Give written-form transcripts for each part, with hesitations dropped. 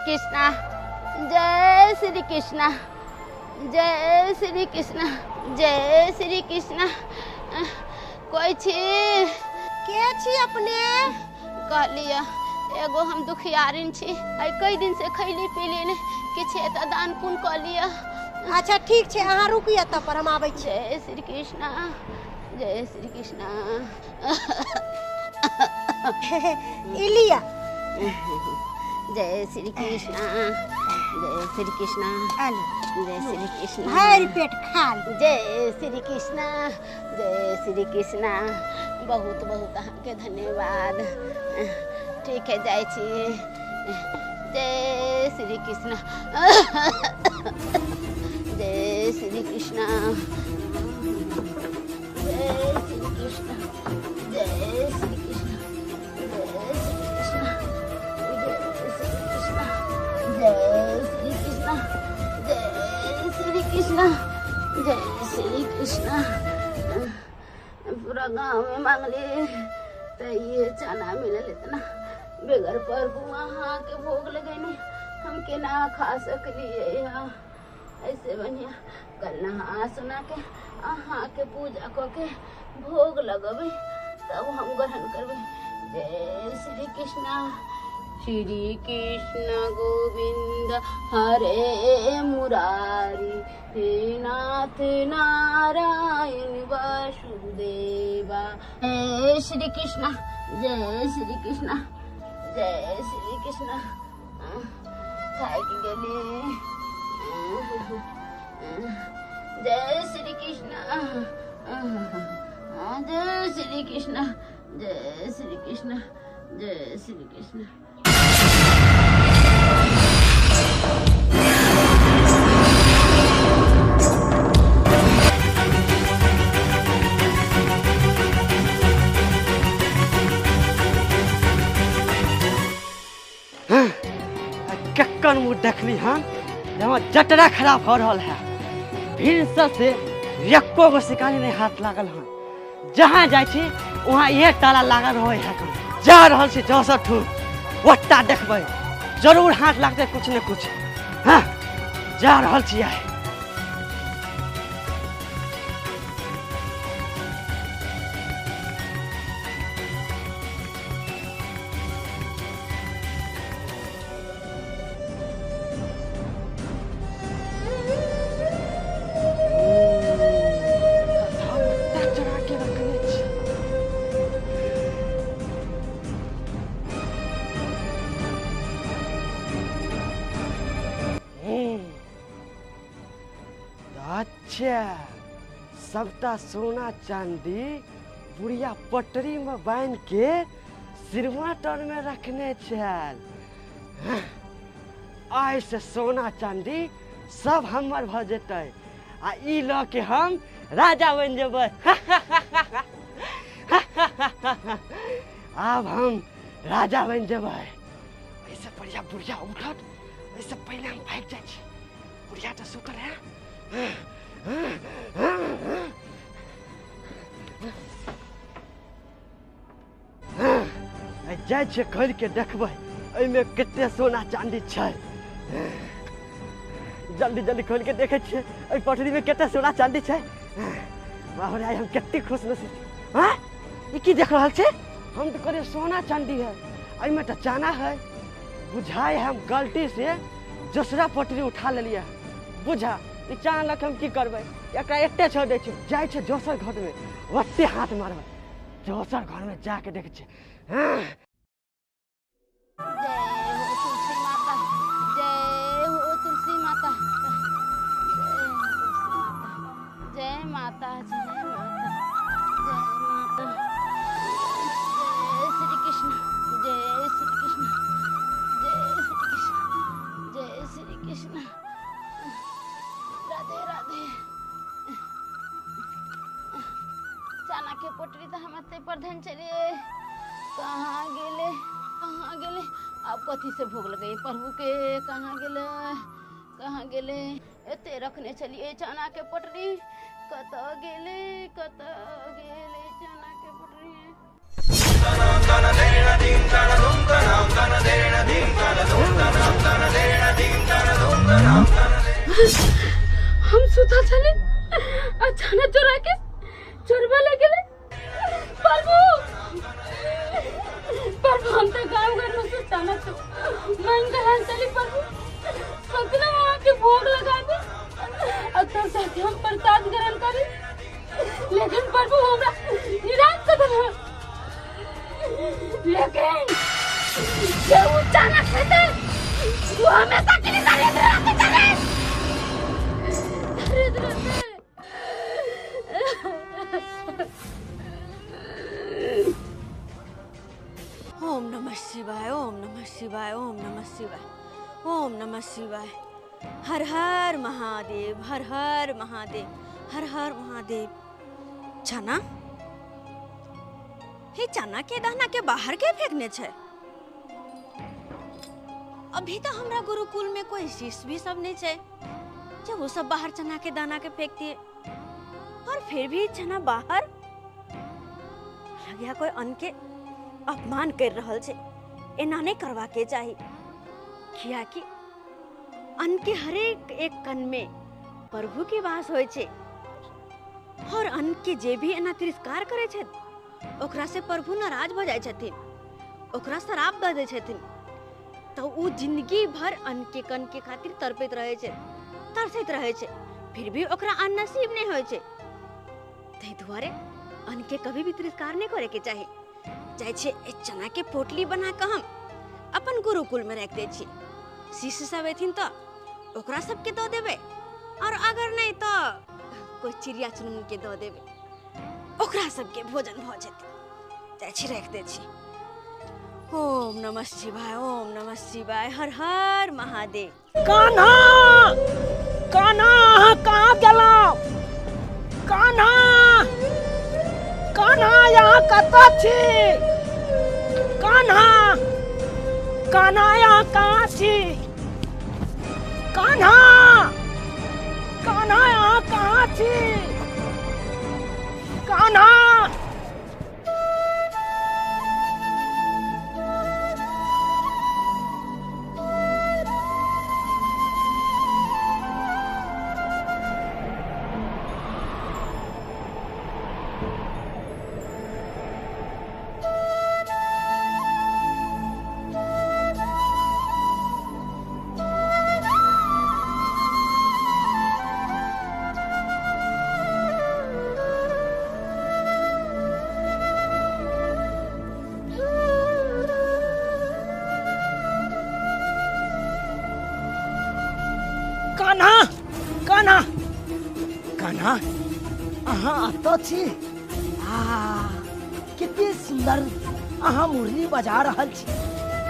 कृष्णा, जय श्री कृष्णा, जय श्री कृष्णा, जय श्री कृष्णा। कोई छी? के छी अपने? कहलिए एगो हम दुखियारिन छी, आइ कई दिन से खैली पीली ने किछु एतऽ दान पुण्य कऽ लिअ। अच्छा ठीक छै, अहाँ रुकी एतऽ पर, हम आबै छी। जय श्री कृष्णा, जय श्री कृष्णा। ई लिअ। जय श्री कृष्णा, जय श्री कृष्णा, जय श्री कृष्णा। भरि पेट खा ली। जय श्री कृष्णा, जय श्री कृष्णा। बहुत बहुत अहाँके धन्यवाद। ठीक है, जाइ छी। जय श्री कृष्णा, जय श्री कृष्णा, जय श्री कृष्णा, जय श्री कृष्णा, जय श्री कृष्णा, जय श्री कृष्णा, जय श्री कृष्णा, जय श्री कृष्णा। पूरा गांव में मांगली तो ये चना मिलल इतना बेगर प्रभु अहाँ के भोग लगेने हम केना खा सकलिए। यहाँ ऐसे बढ़िया कल नहा सुना के अहाँ के पूजा कऽ के भोग लगबै तब हम ग्रहण करबै। जय श्री कृष्णा। श्री कृष्ण गोविंद हरे मुरारी, हे नाथ नारायण वासुदेवा। जय श्री कृष्णा, जय श्री कृष्णा, जय श्री कृष्णा। थाकि गेली। जय श्री कृष्णा, जय श्री कृष्णा, जय श्री कृष्णा, जय श्री कृष्णा। कक्कन मुँह देखली हन जे हमर जटरा खराब हो रहल है। भिनसर से एको गो शिकारी नहीं हाथ लागल हन। जहाँ जाइ छी वहाँ इहे ताला लागल रहे है। जा रहल छी जौसर ठू ओत्ता देखबै जरूर हाथ लागतै कुछ ने कुछ। हाँ जा रहल छी आइ। चढ़ा के रखने छी। अच्छा सबटा सोना चांदी बुढ़िया पटरी में बांध के सिरमा तर में रखने छल। आइ से सोना चांदी सब हमर भऽ जेतै आ ई लऽ के हम राजा बनि जेबै। आब हम राजा बनि जेबै। एहिसँ बढ़िया बुढ़िया उठत, एहिसँ पहिले हम भागि जाइ छी। बुढ़िया तऽ सुतल है। जाइ छियै खोलि के देखबै एहिमे कते सोना चांदी छै। जल्दी जल्दी खोलि के देखै छियै एहि पटरीमे कते सोना चांदी छै। बाप रे, आइ हम कते खुश नसीब छी। हाँ ई की देख रहल छै? हम तऽ कहलियै सोना चांदी है, एहिमे तऽ चना है। बुझाइ हम गलती से दोसरा पटरी उठा लेलियै। बुझा ई चना लऽ के हम की करबै? एकरा एते छोड़ि दै छियै, जाइ छै दोसर घरमे ओते हाथ मारबै। दोसर घरमे जाके देखै छियै। हाँ जय हो तुलसी माता, जय हो तुलसी माता, जय हो तुलसी माता, जय माता, जय माता, जय माता, जय श्री कृष्ण, जय श्री कृष्ण, जय श्री कृष्ण, जय श्री कृष्ण। राधे राधे। चना के पोटरी तो हम एते पर धन चलिए। कहाँ गेले, कहाँ गेले? अब कथी से भोग लगे प्रभु के? कहाँ गेले, कहाँ गेले? एते रखने चलिए चना के पटरी। कत गेले, कत गेले चना के पटरी? हम सुतल छली, अचानक चोरा के चोरबा ले गेलै। प्रभु प्रभु, हम तो गाँव घर में से चना मांग के चली प्रभु, सोचना वहाँ के भोग लगा दे और तब जाके हम प्रसाद ग्रहण करी, लेकिन प्रभु हमरा निराश कर देला। लेकिन जे वो चना खेते वो हमेशा के लिए दरिद्र रहते चले, दरिद्र रहते। ओम नमः शिवाय, ओम नमः शिवाय, ओम नमः शिवाय, ओम नमः शिवाय। हर हर महादेव, हर हर महादेव, हर हर महादेव। चना, हे चना के दाना के बाहर के फेंकने छे? अभी तो हमरा गुरुकुल में कोई शिष्य भी सब नहीं छे जब वो सब बाहर चना के दाना के फेंकती है, और फिर भी चना बाहर लगिया कोई अन्न के अपमान कर रहल छे। एना नहीं करवा के चाही, कियाकि अन्न के हरेक एक कण में प्रभु के वास होय छे, और अन्न के जे भी एना तिरस्कार करे छे ओकरा से प्रभु नाराज भ जाय छथिन, ओकरा श्राप दऽ दै छथिन। तो उ जिंदगी भर अन्न के कण के खातिर तड़पैत रहे छे, तरसैत रहे छे, फिर भी ओकरा अन्न नसीब नहीं होय छे। ताहि दुआरे अन्न के कभी भी तिरस्कार नहीं करे के चाही। जाइ छे चना के पोटली बना के हम अपन गुरुकुल में राखि दै छी, शिष्य सब एथिन तो ओकरा सबके दऽ देबै, और अगर नहीं तो कोई चिड़िया चुनमुन के दऽ देबै, ओकरा सबके भोजन भऽ जेतै। जाइ छी राखि दै छी। ओम नमः शिवाय, ओम नमः शिवाय, हर हर महादेव। कान्हा, कान्हा अहाँ कहाँ गेलहुँ? कान्हा, कान्हा यहाँ कतऽ छी? कान्हा, कान्हा यहाँ कहाँ छी? कान्हा, कान्हा यहाँ कहाँ छी? कान्हा। कान्हा, कान्हा, कान्हा अहाँ एतऽ छी? आ कते सुंदर अहाँ मुरली बजा रहल छी।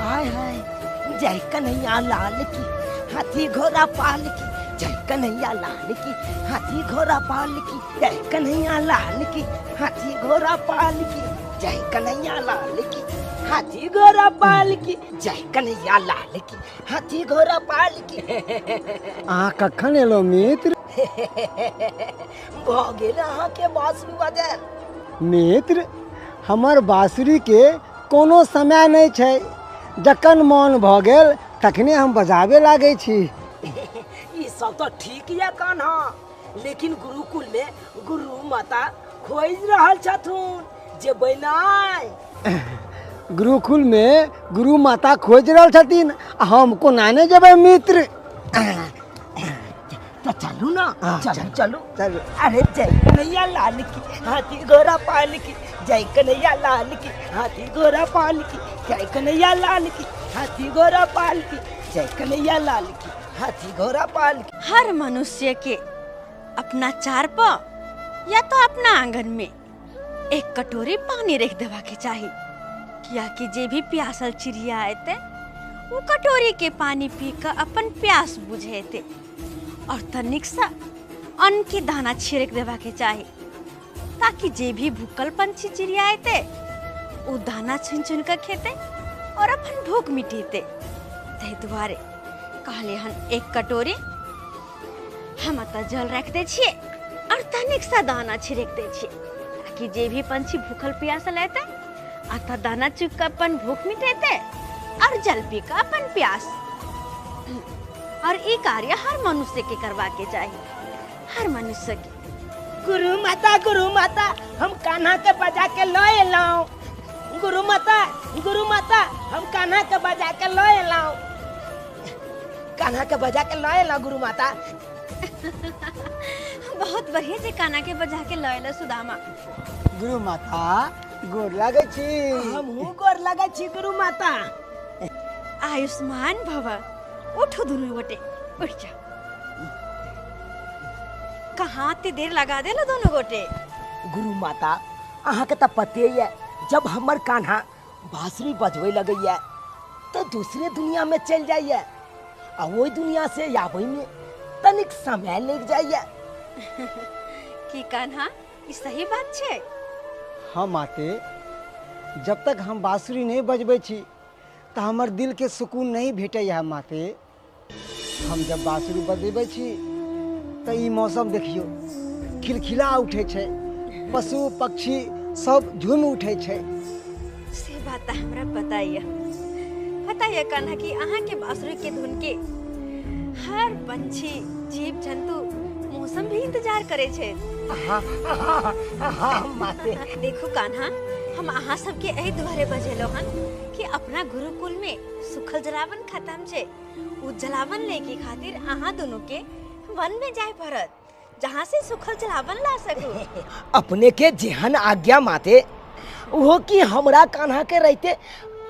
आय हाय, जय कन्हैया लाल की, हाथी घोड़ा पाल की, जय कन्हैया लाल की, हाथी घोड़ा पाल की, जय कन्हैया लाल की, हाथी घोड़ा पाल की, जय कन्हैया लाल की, हाथी घोड़ा पाल की, जय कन्हैया लाल की, हाथी घोड़ा पाल की। अहाँ कखन एलहुँ मित्र? भऽ गेल अहाँके बाँसुरी बजायल। मित्र, हमर बाँसुरी के कोनो समय नहीं छै, जखन मन भऽ गेल तखने हम बजाबे लागै छी। ई सब तो ठीक या कान्हा, लेकिन गुरुकुल में गुरु माता खोजि रहल छथुन जे बनाय। गुरुकुल में गुरु माता खोजि रहल छथिन, हम कोना नहि जेबै मित्र? तो चलू ना, चलू चलू चलू। अरे जय कन्हैया लाल की, हाथी घोड़ा पाल की, जय कन्हैया लाल की, हाथी घोड़ा पाल की, जय कन्हैया लाल की, हाथी घोड़ा पाल की, जय कन्हैया लाल की, हाथी घोड़ा पाल की। हर मनुष्य के अपना चारपा या तो अपना आंगन में एक कटोरी पानी रख देवा के चाही, कियाकि जे भी प्यासल चिड़िया एते वो कटोरी के पानी पी कर अपन प्यास बुझेते, और तनिक सा अन्न के दाना छिड़क देवा के चाही, ताकि जे भी भूखल पंछी चिड़िया एते वो दाना चुन चुन कर खेते और अपन भूख मिटेते। ताहि दुआरे कहले हन एक कटोरी हम अतः जल रख दे छियै और तनिक सा दाना छिड़क दे छियै, ताकि जे भी पंछी भूखल प्यासल एते अतः दाना चुग कर अपन भूख मिटेते और जल पी कर अपन प्यास। और ई कार्य हर मनुष्य के करवा के चाहिए, हर मनुष्य के। गुरु माता, गुरु माता, हम कान्हा के बजा के लय एलहुँ। गुरु माता, गुरु माता, हम कान्हा के बजा के लय एलहुँ, कान्हा के बजा के लय एलहुँ गुरु माता। बहुत बढ़िया जे कान्हा के बजा के लय एलहुँ सुदामा। गुरु माता गोर लागै छी। हमहूँ गोर लागै छी गुरु माता। आयुष्मान भव। उठो दुनू गोटे, उठ जाओ। कहाँ इतनी देर लगा देलो दोनों गोटे? गुरु माता अहाँ के तो पते ये, जब हमर कान्हा बांसुरी बजबे लगैया तो दूसरे दुनिया में चल जाइए, आ वही दुनिया से आबै में तनिक समय लग जाइए। की कान्हा, ई सही बात छे? हाँ माते, जब तक हम बांसुरी नहीं बजबै छी तो हमर दिल के सुकून नहीं भेटैया माते। हम जब बांसुरी बजेबै छी तो ई मौसम देखियो खिलखिला उठे छै, पशु पक्षी सब झूम उठे छै। से बात हमरा पता ये, पता ये कान्हा कि अहाँ के बांसुरी के धुन के हर पंछी जीव जंतु मौसम भी इंतजार करे छे। हाँ माते। देखो कान्हा, हम अहाँ सबके एहि दुआरे बजेलो हन कि अपना गुरुकुल में सुखल जलावन खत्म छे। उ जलावन लेके खातिर अहाँ दोनों के वन में जाए पड़त, जहाँ से सुखल जलावन ला सकू। अपने के जेहन आज्ञा माते, वो कि हमरा कान्हा के रहते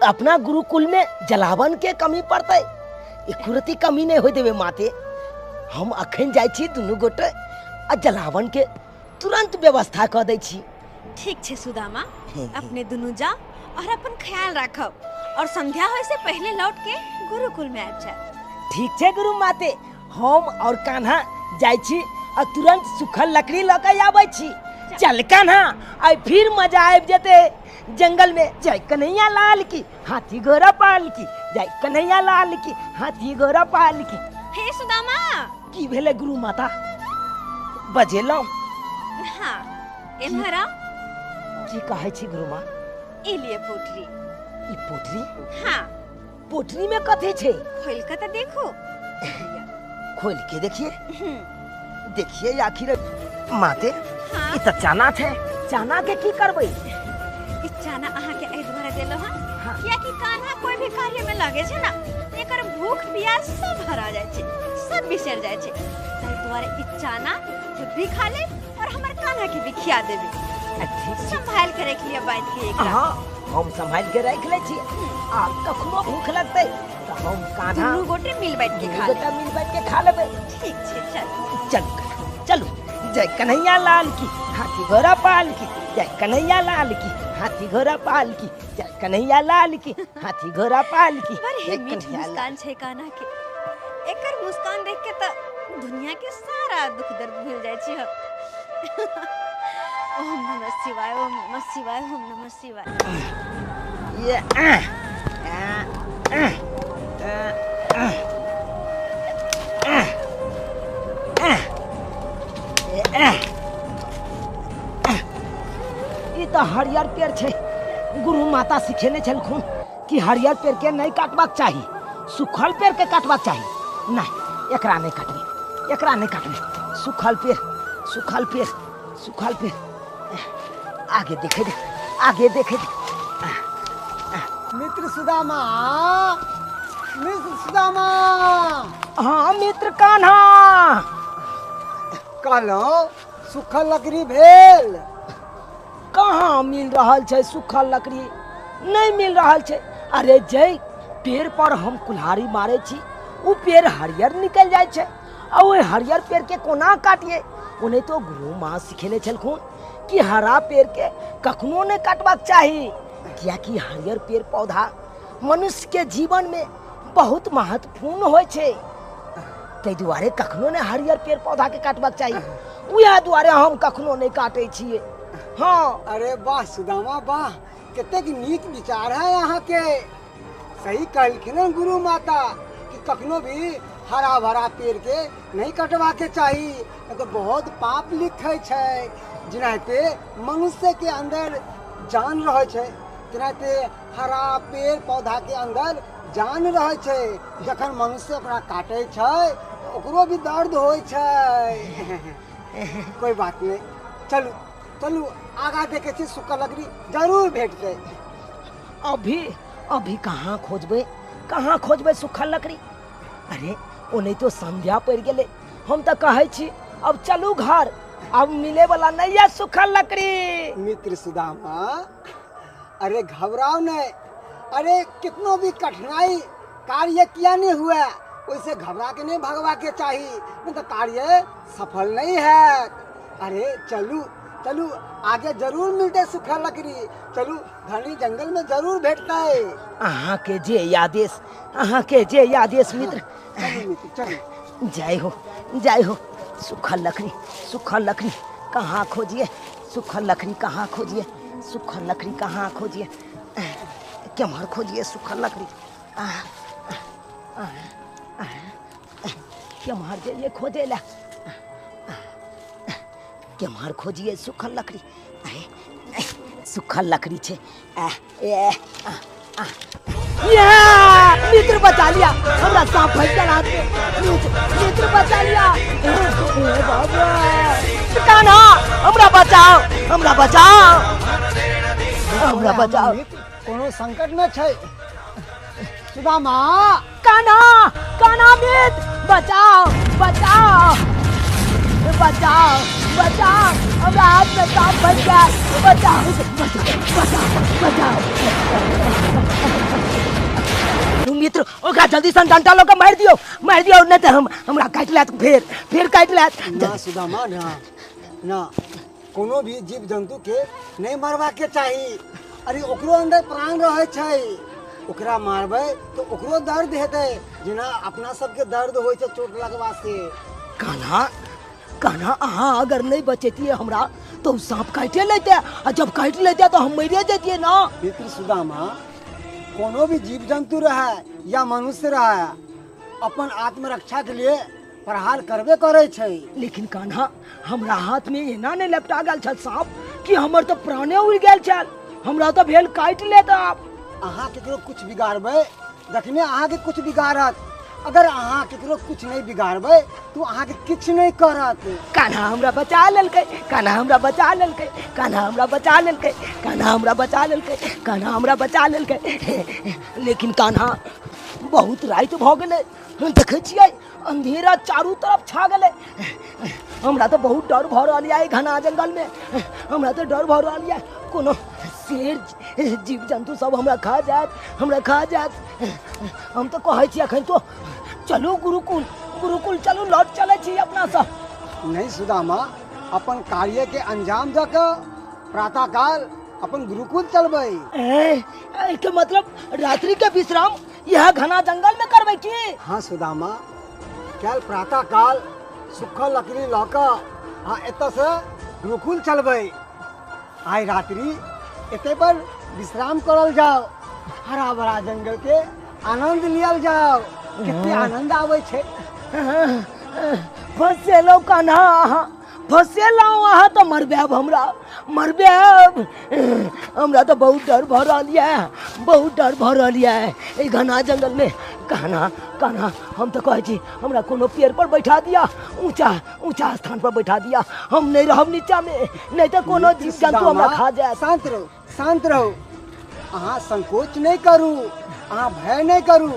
अपना गुरुकुल में जलावन के कमी पड़ते, एकुरती कमी नहीं हो देवे माते। हम अखन जाइ छी दुनू गोटे आ जलावन के तुरंत व्यवस्था कर दै छी। ठीक छे सुदामा, अपने दुनू जा और अपन ख्याल राखब, और संध्या होए से पहले लौट के गुरुकुल में आबि जाए। ठीक छे गुरु माते, हम और कान्हा जाइ छी आ तुरंत सुखल लकड़ी लऽ के आबै छी। चल कान्हा, आइ फिर मजा आबि जेतै जंगल में। जय कन्हैया लाल की हाथी घोड़ा पाल की, जय कन्हैया लाल की हाथी घोड़ा पाल की। हे सुदामा, की भेलै गुरु माता? बजेलहुँ? हाँ, एम्हर आउ। की कहै छी गुरु माँ? ई लिए पोटरी। ई पोटरी? हाँ। पोटरी में कथी छै? खोल के तो देखो। खोल के देखिए, देखिए आखिर माते। हाँ। ई त चना छै, चना के की करबै? ई चना अहाँ के एहि दुआरे देलो हन कियाकि कान्हा कोई भी कार्य में लगे छै ना, एकर भूख प्यास सब हरा जाय छै, सब बिसर जाय छै। ताहि दुआरे ई चना खुद भी खा ले और हमर कान्हा के भी खिया देबे। संभाल के रख लिया बात के एकरा। हाँ, हम संभाल के रख ले छी। आ कखनो भूख लगतै त हम कान्हा दुनू गोटे मिल बैठ के खा लेबै। मिल बैठ के खा लेबै। ठीक छै, चल चल चलू। जय कन्हैया लाल की हाथी घोड़ा पाल की, जय कन्हैया लाल की हाथी घोड़ा पाल की, जय कन्हैया लाल की हाथी घोड़ा पाल की। बड़ मीठ मुस्कान छै कान्हा के, एकर मुस्कान देख के त दुनिया के सारा दुख दर्द भूल जाइ छी हम। ओम नमः शिवाय, ओम नमः शिवाय, ओम नमः शिवाय। ये आ आ आ आ ई त हरियर पेड़ छै। गुरु माता सिखेने छलखुन कि हरियर पेड़ के नहीं काटबाक चाही, सुखल पेड़ के काटबाक चाही। नहीं, एकरा नहीं काटबे, एकरा नहीं काटबे। सुखल पेड़, सुखल पेड़, सुखल पेड़। आगे देखे दे, आगे देखे दे। मित्र सुदामा, मित्र सुदामा। हाँ मित्र कान्हा, कहलहुँ सुखल लकड़ी भेल? कहाँ मिल रहल छै सुखल लकड़ी? नहीं मिल रहल छै। अरे जै पेड़ पर हम कुल्हाड़ी मारे छी उ पेड़ हरियर निकल जाइ छै, आ ओहि हरियर पेड़ के कोना काटिए? ओने तो गुरु माँ सिखेने छलखुन कि हरा पेड़ के कखनो नहीं काटबाक चाही, कियाकि हरियर पेड़ पौधा मनुष्य के जीवन में बहुत महत्वपूर्ण होइ छै। ताहि दुआरे कखनो ने हरियर पेड़ पौधा के काटबाक चाही। उएह दुआरे हम कखनो नहीं काटै छियै। हाँ। अरे वाह सुदामा वाह, कतेक नीक विचार है अहाँ के। सही कहलखिन हन गुरु माता कि कखनो भी हरा भरा पेड़ के नहीं कटवा के चाही, तो बहुत पाप लिखै छै। जेनाहिते मनुष्य के अंदर जान रहै छै, तेनाहिते हरा पेड़ पौधा के अंदर जान रहै छै। जखन मनुष्य ओकरा काटै छै तऽ ओकरो भी दर्द होइ छै। कोई बात नहीं, चलू चलू आगा देखै छी, सूखल लकड़ी जरूर भेटतै। अभी अभी कहाँ खोजबै, कहाँ खोजबै सूखल लकड़ी? अरे ओ नहीं तो संध्या पड़ गेलै। हम तऽ कहै छी अब चलू घर, अब मिले वाला नहीं है सूखल लकड़ी। मित्र सुदामा, अरे घबराओ नहीं, अरे कितनो भी कठिनाई कार्य किया नहीं हुआ वैसे घबरा के नहीं भगवा के चाहिए, नहीं तो कार्य सफल नहीं है। अरे चलू चलू आगे जरूर मिलते सूखा लकड़ी, चलू घनी जंगल में जरूर भेटता है। अहाँ के जे आदेश, अहाँ के जे आदेश मित्र। चलू मित्र चलू। जय हो जय हो। सूखल लकड़ी, सूखल लकड़ी कहाँ खोजिए, सूखल लकड़ी कहाँ खोजिए, सूखल लकड़ी कहाँ खोजिए, केम्हर खोजिए सूखल लकड़ी, केम्हर जाइए खोजे ला, केम्हर खोजिए सूखल लकड़ी। सूखल लकड़ी छे। मित्र बचा लिया हमरा, सांप फंस गेल हाथ में। मित्र बचा लिया। बाबा कान्हा हमरा बचाओ, हमरा बचाओ, हमरा बचाओ। कोनो संकट में छै सुदामा। कान्हा कान्हा मित्र बचाओ बचाओ बचाओ बचाओ, हमरा हाथ में सांप फंस गया, बचाओ बचाओ बचाओ बचाओ। मित्र ओकरा जल्दी सन डंटा लऽ के मारि दियौ, मारि दियौ, नहि तऽ हम हमरा काटि लेत, फेर फेर काटि लेत। ना सुदामा ना ना, कोनो भी जीव जंतु के नहीं मारवा के चाही। अरे ओकरो अंदर प्राण रहै छै, ओकरा मारबै तो ओकरो दर्द हेतै, जेना अपना सबके दर्द होइ छै चोट लगवा से। कान्हा कान्हा अहाँ अगर नहीं बचेतियै हमरा तो सांप काटे लेते, आ जब काटि लेते तो हम मरिए जैतियै ना। मित्र सुदामा, कोनो भी जीव जंतु रहे या मनुष्य रहे, अपन आत्मरक्षा के लिए प्रहार करबे करे छै। लेकिन कान्हा हमरा हाथ में एना नहीं लपटा गेल छल सांप कि हमर तो प्राणे उड़ि गेल छल, हमरा तो भेल काटि लेत। आप अहाँ केकरो कुछ बिगाड़बै जखने अहाँ के कुछ बिगाड़त, अगर अहाँ केकरो कुछ नहीं बिगाड़बै तो अहाँ के किछु नहीं करत। कान्हा हमरा बचा लेलकै, कान्हा हमरा बचा लेलकै, कान्हा हमरा बचा लेलकै, कान्हा हमरा बचा लेलकै, कान्हा हमरा बचा लेलकै। लेकिन कान्हा बहुत राति भऽ गेलै, देखै छियै अंधेरा चारू तरफ छा गेलै। हमरा तऽ बहुत डर भऽ रहल यऽ घना जंगलमे, हमरा तऽ डर भऽ रहल यऽ कोनो शेर जीव जंतु सब हमरा खा जायत, हमरा खा जायत। हम तऽ कहै छी अखन तो चलू गुरुकुल, गुरुकुल चलू, लौट चलै छी अपना सब। नहीं सुदामा, अपन कार्य के अंजाम दऽ कऽ प्रातःकाल अपन गुरुकुल चलबै। एहिके मतलब रात्रि के विश्राम यह घना जंगल में करबै की? हाँ सुदामा, काल्हि प्रातःकाल सूखल लकड़ी लऽ कऽ आ एतऽसँ गुरुकुल चलबै। आइ रात्रि एते पर विश्राम करल जाओ, हरा भरा जंगल के आनंद लियल जाओ, कते आनंद आबै छै। फसेलहुँ कान्हा, अहाँ फसेलहुँ, अहाँ तऽ मरबायब हमरा, मरबायब। हमरा तऽ बहुत डर भऽ रहल यऽ, बहुत डर भऽ रहल यऽ एहि घना जंगलमे। कान्हा कान्हा हम तऽ कहै छी हमरा कोनो पेड़ पर बैठा दिया, ऊँचा ऊँचा स्थान पर बैठा दिया, हम नहीं रहब नीचामे, नहीं तऽ कोनो जीव जंतु हमरा खा जायत। शांत रहू शांत रहू, अहाँ संकोच नहीं करू, अहाँ भय नहीं करू,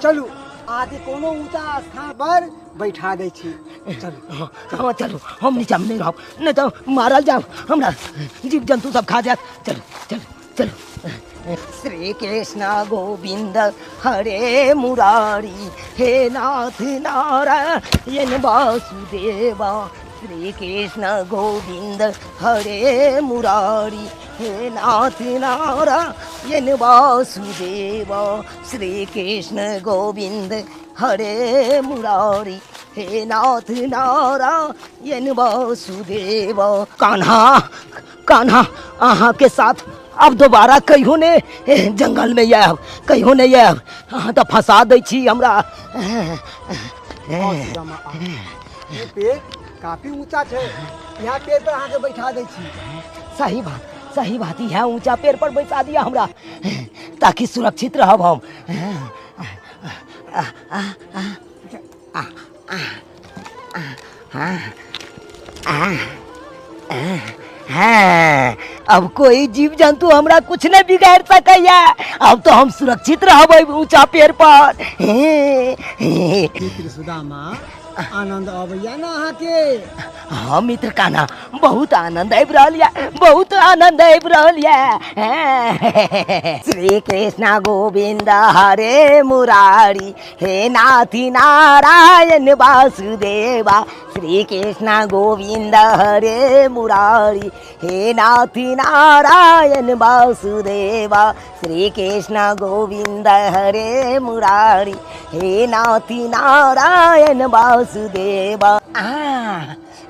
चलू अहाँके कोनो ऊँचा स्थान पर बैठा दै छी, चलू। हाँ चलू, हम नीचामे नहीं रहब, नहीं तऽ मारल जायब, हमरा जीव जंतु सब खा जायत। चलू चलू चलू। श्री कृष्ण गोविंद हरे मुरारी, हे नाथ नारायण वासुदेवा। श्री कृष्ण गोविंद हरे मुरारी, हे नाथ नारायण वासुदेवा। श्री कृष्ण गोविंद हरे मुरारी, हे नाथ नारायण वासुदेव। कान्हा कान्हा अहाँ के साथ अब दोबारा कहियो ने जंगल में आयब, कहियो नहीं आयब, अहाँ तऽ फंसा दै छी हमरा। पेड़ काफी ऊंचा छै, यहाँ पेड़ पर अहाँ के बैठा दै छी। सही बात सही बात, यहाँ ऊंचा पेड़ पर बैठा दिया हमरा ताकि सुरक्षित रहब हम। हाँ, अब कोई जीव जंतु हमरा कुछ नहीं बिगाड़ सकैया। अब तो हम सुरक्षित रहबै ऊंचा पेड़ पर। मित्र सुदामा, आनंद अबैया ना अहाँके? हाँ मित्र कान्हा, बहुत आनंद आबि रहल या, बहुत आनंद आबि रहल या। श्री कृष्ण गोविंद हरे मुरारी, हे नाथी नारायण वासुदेवा। श्री कृष्ण गोविंद हरे मुरारी, हे नाथी नारायण वासुदेवा। श्री कृष्ण गोविंद हरे मुरारी, हे नाथी नारायण वासुदेवा।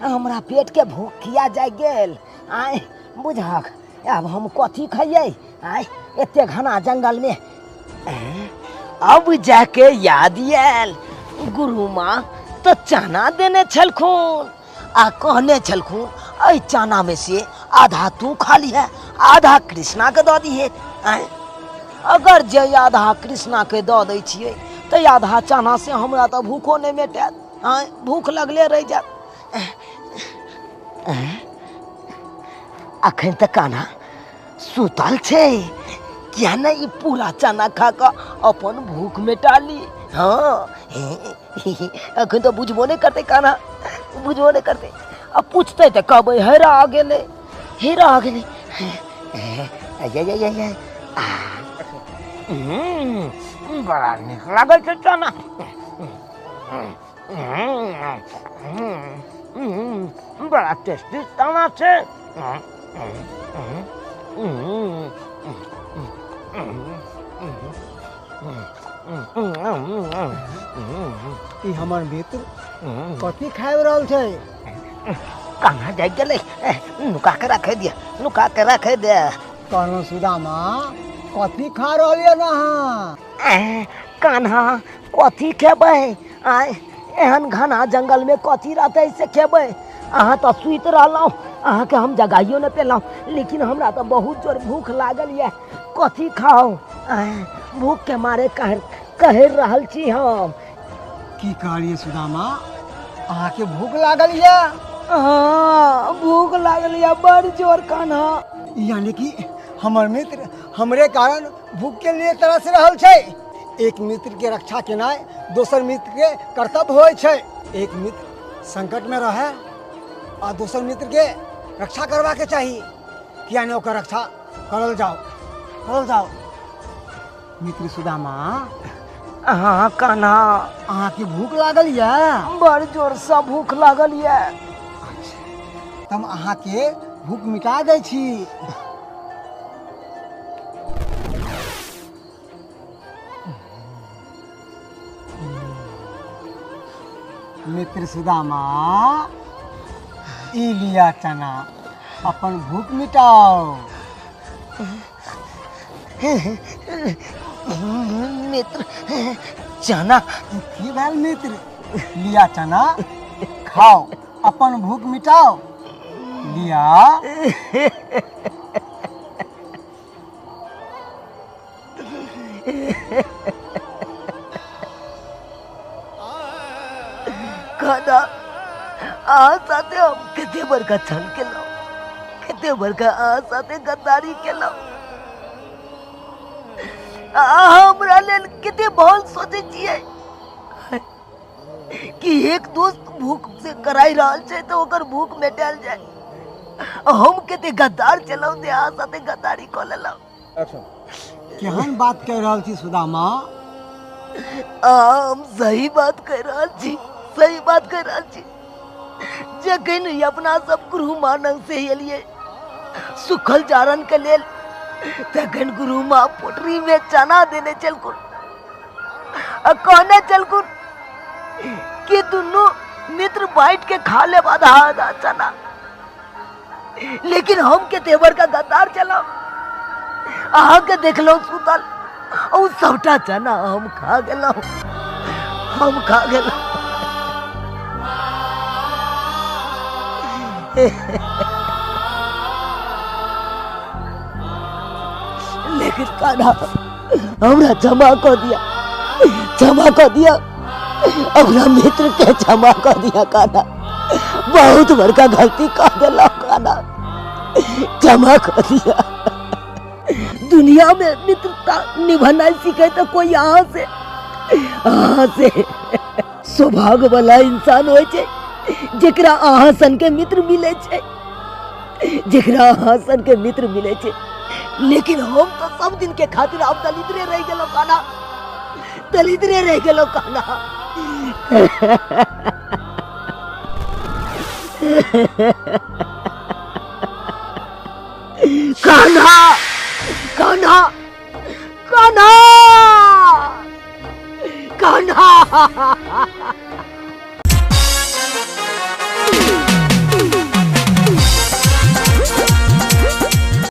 हमरा पेट के भूख किया जाय गेल। आय बुझक, अब हम कथी खइयै? आय एते घना जंगल में। अब जाके याद आयल, गुरु माँ तो चना देने छलखुन आ कहने छलखुन एहि चना में से आधा तू खा लिहे, आधा कृष्णा के दऽ दिहे। आय अगर जे आधा कृष्णा के दऽ दै छियै तऽ आधा चना से हमरा तऽ भूखो नहि मेटायत। आय भूख लगले रहि जायत। अखन तऽ कान्हा सुतल छै, किया नहि ई पूरा चना खा कऽ अपन भूख मेटा ली। हाँ अखन तऽ बुझबो नहि करतै कान्हा, बुझबो नहि करतै। आ पूछतै तऽ कहबै हेरा गेलै, हेरा गेलै। बड़ा नीक लागै छै चना। बड़ा टेस्टी चना छै। ई हमर मित्र कथी खाबि रहल छै? कान्हा जागि गेलै, नुका के राखै दिअ, नुका के राखै दे। कहलहुँ सुदामा, कथी खा रहल यऽ ने अहाँ? कान्हा कथी खेबै? आय एहन घना जंगल में कथी रहतै से खेबै? अहाँ तऽ सुति रहलहुँ, अहाँके हम जगाइयो नहि पेलहुँ, लेकिन हमरा तऽ बहुत जोर भूख लागल यऽ, कथी खाउ? भूख के मारे कहि रहल छी हम। की कहलियै सुदामा, अहाँके भूख लागल यऽ? हाँ भूख लागल यऽ बड़ जोर कान्हा। यानी कि हमर मित्र हमरे कारण भूख के लिए तरस रहल छै। एक मित्र के रक्षा केनाइ दोसर मित्र के कर्तव्य होइ छै। एक मित्र संकट में रहे आ दोसर मित्र के रक्षा करबाके चाही, किया नहि ओकर रक्षा करल जाओ, करल जाओ। मित्र सुदामा। हाँ कान्हा, अहाँके भूख लागल यऽ? बड़ जोरसँ भूख लागल यऽ। अच्छा, हम अहाँके भूख मिटा दै छी। मित्र सुदामा, ई लिया चना, अपन भूख मिटाओ। मित्र चना की भेल मित्र? लिया चना खाओ, अपन भूख मिटाओ। लिया। कान्हा, अहाँ साथे हम कते बड़का छल केलहुँ, कते बड़का अहाँ साथे गद्दारी केलहुँ। अहाँ हमरा लेल कते भल सोचै छियै कि एक दोस्त भूख से कराई रहल छै तऽ ओकर भूख मेटायल जाय। हम कते गद्दार छलहुँ जे अहाँ साथे गद्दारी कऽ लेलहुँ। केहन बात कहि रहल छी सुदामा? हम सही बात कहि रहल छी, सही बात कहि रहल छी। जखन अपना सब गुरु माँ से एलियै सुखल जारन के लेल, तखन गुरु माँ पोटरी में चना देने छलखुन आ कहने छलखुन कि दुनू मित्र बांट के खा लेब आधा आधा चना। लेकिन हम के तेवर का गद्दार चला, अहाँ के देखलहुँ सुतल, ओ सबटा चना हम खा गेलहुँ, हम खा गेलहुँ। लेकिन कान्हा हमरा क्षमा कऽ दिया, क्षमा कर दिया अपना मित्र के, क्षमा कर दिया कान्हा, बहुत बड़का गलती कर दिला कान्हा, क्षमा कर दिया। दुनिया में मित्रता निभाना सीखे तो कोई यहाँ से सौभाग्य वाला इंसान हो छे जेकरा अहाँ सन के मित्र मिले छे, जेकरा अहाँ सन के मित्र मिले छे। लेकिन हम तो सब दिन के खातिर अब दलिद्रे रह गेलो कान्हा, दलिद्रे रह गेलो कान्हा। कान्हा कान्हा कान्हा कान्हा।